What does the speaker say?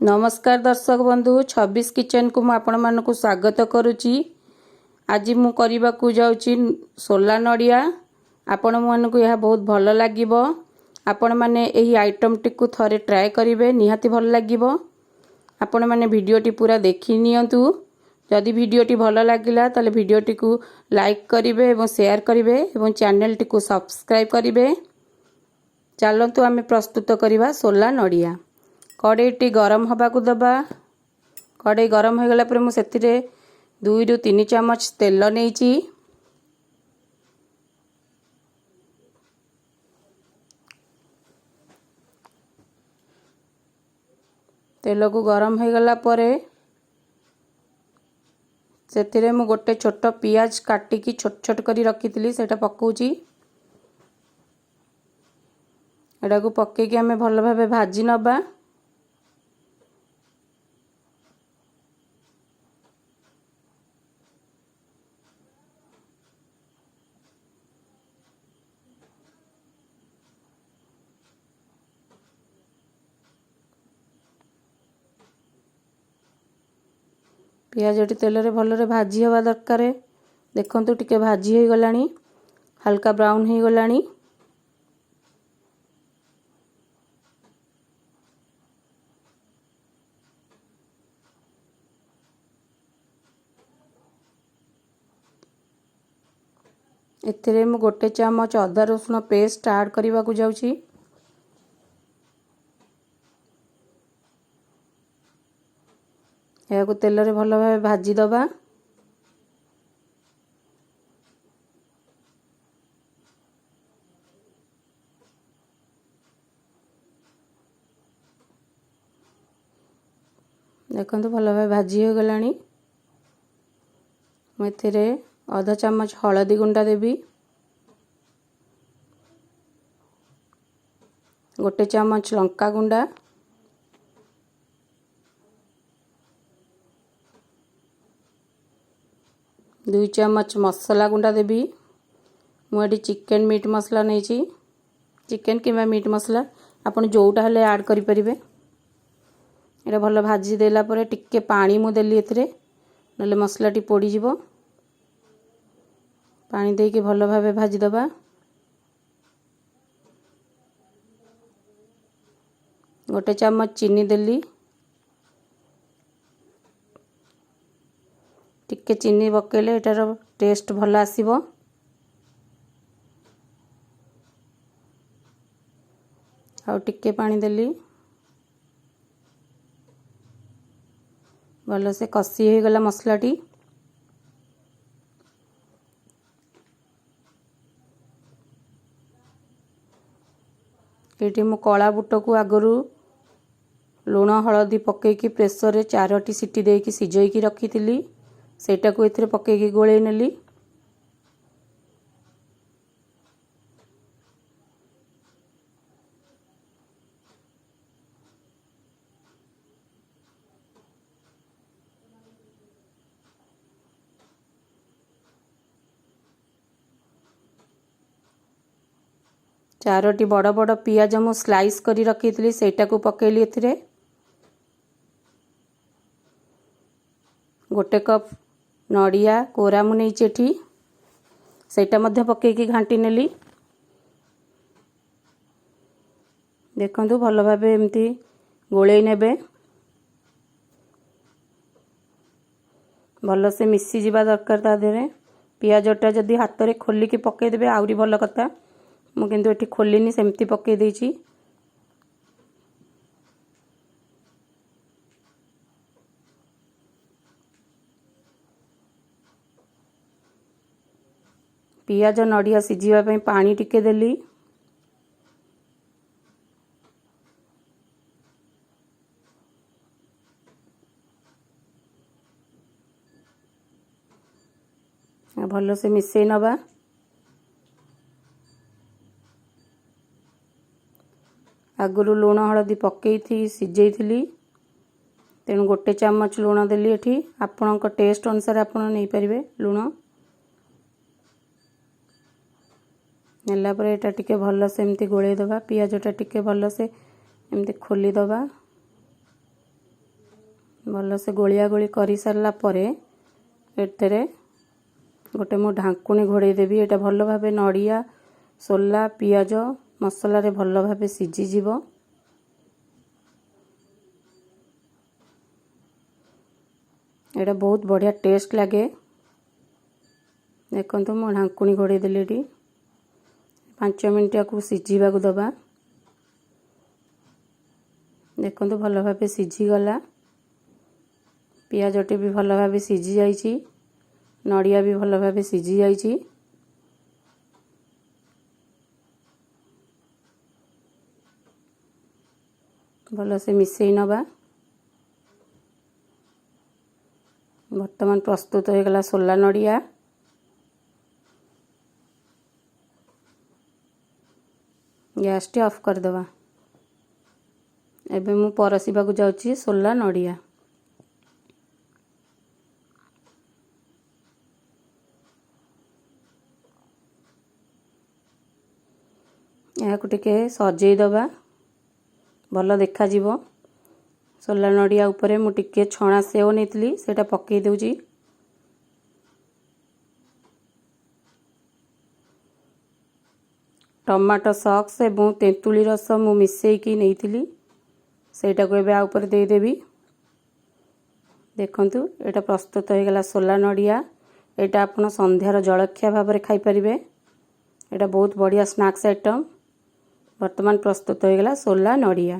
ନମସ୍କାର ଦର୍ଶକ ବନ୍ଧୁ, 26 କିଚେନ୍କୁ ମୁଁ ଆପଣମାନଙ୍କୁ ସ୍ୱାଗତ କରୁଛି। ଆଜି ମୁଁ କରିବାକୁ ଯାଉଛି ସୋଲା ନଡ଼ିଆ। ଆପଣମାନଙ୍କୁ ଏହା ବହୁତ ଭଲ ଲାଗିବ। ଆପଣମାନେ ଏହି ଆଇଟମ୍ଟିକୁ ଥରେ ଟ୍ରାଏ କରିବେ, ନିହାତି ଭଲ ଲାଗିବ। ଆପଣମାନେ ଭିଡ଼ିଓଟି ପୁରା ଦେଖି ନିଅନ୍ତୁ। ଯଦି ଭିଡ଼ିଓଟି ଭଲ ଲାଗିଲା, ତାହେଲେ ଭିଡ଼ିଓଟିକୁ ଲାଇକ୍ କରିବେ ଏବଂ ସେୟାର କରିବେ ଏବଂ ଚ୍ୟାନେଲଟିକୁ ସବସ୍କ୍ରାଇବ୍ କରିବେ। ଚାଲନ୍ତୁ, ଆମେ ପ୍ରସ୍ତୁତ କରିବା ସୋଲା ନଡ଼ିଆ। କଡ଼େଇଟି ଗରମ ହେବାକୁ ଦେବା। କଡ଼େଇ ଗରମ ହୋଇଗଲା ପରେ ମୁଁ ସେଥିରେ 2ରୁ 3 ଚାମଚ ତେଲ ନେଇଛି। ତେଲକୁ ଗରମ ହୋଇଗଲା ପରେ ସେଥିରେ ମୁଁ ଗୋଟେ ଛୋଟ ପିଆଜ କାଟିକି ଛୋଟ ଛୋଟ କରି ରଖିଥିଲି, ସେଇଟା ପକାଉଛି। ଏଟାକୁ ପକେଇକି ଆମେ ଭଲ ଭାବେ ଭାଜି ନେବା। ପିଆଜଟି ତେଲରେ ଭଲରେ ଭାଜି ହେବା ଦରକାର। ଦେଖନ୍ତୁ, ଟିକେ ଭାଜି ହୋଇଗଲାଣି, ହାଲକା ବ୍ରାଉନ୍ ହୋଇଗଲାଣି। ଏଥିରେ ମୁଁ 1 ଚାମଚ ଅଦା ରସୁଣ ପେଷ୍ଟ ଆଡ଼୍ କରିବାକୁ ଯାଉଛି। ଏହାକୁ ତେଲରେ ଭଲ ଭାବେ ଭାଜିଦେବା। ଦେଖନ୍ତୁ, ଭଲ ଭାବେ ଭାଜି ହୋଇଗଲାଣି। ମୁଁ ଏଥିରେ ଅଧ ଚାମଚ ହଳଦୀ ଗୁଣ୍ଡ ଦେବି, 1 ଚାମଚ ଲଙ୍କା ଗୁଣ୍ଡ, 2 ଚାମଚ ମସଲା ଗୁଣ୍ଡ ଦେବି। ମୁଁ ଏଠି ଚିକେନ୍ ମିଟ୍ ମସଲା ନେଇଛି। ଚିକେନ୍ କିମ୍ବା ମିଟ୍ ମସଲା ଆପଣ ଯେଉଁଟା ହେଲେ ଆଡ଼୍ କରିପାରିବେ। ଏଇଟା ଭଲ ଭାଜି ଦେଲା ପରେ ଟିକେ ପାଣି ମୁଁ ଦେଲି ଏଥିରେ, ନହେଲେ ମସଲାଟି ପୋଡ଼ିଯିବ। ପାଣି ଦେଇକି ଭଲ ଭାବେ ଭାଜିଦେବା। 1 ଚାମଚ ଚିନି ଦେଲି। ଟିକେ ଚିନି ପକାଇଲେ ଏଟାର ଟେଷ୍ଟ ଭଲ ଆସିବ। ଆଉ ଟିକେ ପାଣି ଦେଲି। ଭଲସେ କଷି ହୋଇଗଲା ମସଲାଟି। ଏଇଠି ମୁଁ କଳା ବୁଟକୁ ଆଗରୁ ଲୁଣ ହଳଦୀ ପକାଇକି ପ୍ରେସରରେ 4ଟି ସିଟି ଦେଇକି ସିଝେଇକି ରଖିଥିଲି, ସେଇଟାକୁ ଏଥିରେ ପକାଇକି ଗୋଳେଇ ନେଲି। 4ଟି ବଡ଼ ବଡ଼ ପିଆଜ ମୁଁ ସ୍ଲାଇସ୍ କରି ରଖିଥିଲି, ସେଇଟାକୁ ପକାଇଲି ଏଥିରେ। 1 କପ୍ ନଡ଼ିଆ କୋରା ମୁଁ ନେଇଛି ଏଠି, ସେଇଟା ମଧ୍ୟ ପକାଇକି ଘାଣ୍ଟି ନେଲି। ଦେଖନ୍ତୁ, ଭଲ ଭାବେ ଏମିତି ଗୋଳେଇ ନେବେ। ଭଲସେ ମିଶିଯିବା ଦରକାର ତା ଦେହରେ। ପିଆଜଟା ଯଦି ହାତରେ ଖୋଲିକି ପକାଇଦେବେ, ଆହୁରି ଭଲ କଥା। ମୁଁ କିନ୍ତୁ ଏଠି ଖୋଲିନି, ସେମିତି ପକାଇ ଦେଇଛି। ପିଆଜ ନଡ଼ିଆ ସିଝିବା ପାଇଁ ପାଣି ଟିକେ ଦେଲି। ଭଲସେ ମିଶାଇ ନେବା। ଆଗରୁ ଲୁଣ ହଳଦୀ ପକାଇ ସିଝେଇଥିଲି, ତେଣୁ 1 ଚାମଚ ଲୁଣ ଦେଲି ଏଠି। ଆପଣଙ୍କ ଟେଷ୍ଟ ଅନୁସାରେ ଆପଣ ନେଇପାରିବେ ଲୁଣ। ନେଲା ପରେ ଏଇଟା ଟିକେ ଭଲସେ ଏମିତି ଗୋଳେଇ ଦେବା। ପିଆଜଟା ଟିକେ ଭଲସେ ଏମିତି ଖୋଲିଦେବା। ଭଲସେ ଗୋଳିଆ ଗୋଳି କରିସାରିଲା ପରେ ଏଥିରେ ଗୋଟେ ମୁଁ ଢାଙ୍କୁଣୀ ଘୋଡ଼େଇ ଦେବି। ଏଇଟା ଭଲ ଭାବେ ନଡ଼ିଆ, ସୋଲା, ପିଆଜ ମସଲାରେ ଭଲ ଭାବେ ସିଝିଯିବ। ଏଇଟା ବହୁତ ବଢ଼ିଆ ଟେଷ୍ଟ ଲାଗେ। ଦେଖନ୍ତୁ, ମୁଁ ଢାଙ୍କୁଣୀ ଘୋଡ଼େଇ ଦେଲି। ଏଠି 5 ମିନିଟ୍ ୟାକୁ ସିଝିବାକୁ ଦେବା। ଦେଖନ୍ତୁ, ଭଲ ଭାବେ ସିଝିଗଲା। ପିଆଜଟି ବି ଭଲ ଭାବେ ସିଝି ଯାଇଛି, ନଡ଼ିଆ ବି ଭଲ ଭାବେ ସିଝି ଯାଇଛି। ଭଲସେ ମିଶାଇ ନେବା। ବର୍ତ୍ତମାନ ପ୍ରସ୍ତୁତ ହୋଇଗଲା ସୋଲା ନଡ଼ିଆ। ଗ୍ୟାସଟି ଅଫ୍ କରିଦେବା। ଏବେ ମୁଁ ପରସିବାକୁ ଯାଉଛି ସୋଲା ନଡ଼ିଆ। ଏହାକୁ ଟିକେ ସଜେଇ ଦେବା, ଭଲ ଦେଖାଯିବ। ସୋଲା ନଡ଼ିଆ ଉପରେ ମୁଁ ଟିକେ ଛଣା ସେଓ ନେଇଥିଲି, ସେଇଟା ପକାଇ ଦେଉଛି। ଟମାଟୋ ସକ୍ସ ଏବଂ ତେନ୍ତୁଳି ରସ ମୁଁ ମିଶାଇକି ନେଇଥିଲି, ସେଇଟାକୁ ଏବେ ଆ ଉପରେ ଦେଇଦେବି। ଦେଖନ୍ତୁ, ଏଇଟା ପ୍ରସ୍ତୁତ ହୋଇଗଲା ସୋଲା ନଡ଼ିଆ। ଏଇଟା ଆପଣ ସନ୍ଧ୍ୟାର ଜଳଖିଆ ଭାବରେ ଖାଇପାରିବେ। ଏଇଟା ବହୁତ ବଢ଼ିଆ ସ୍ନାକ୍ସ ଆଇଟମ୍। ବର୍ତ୍ତମାନ ପ୍ରସ୍ତୁତ ହୋଇଗଲା ସୋଲା ନଡ଼ିଆ।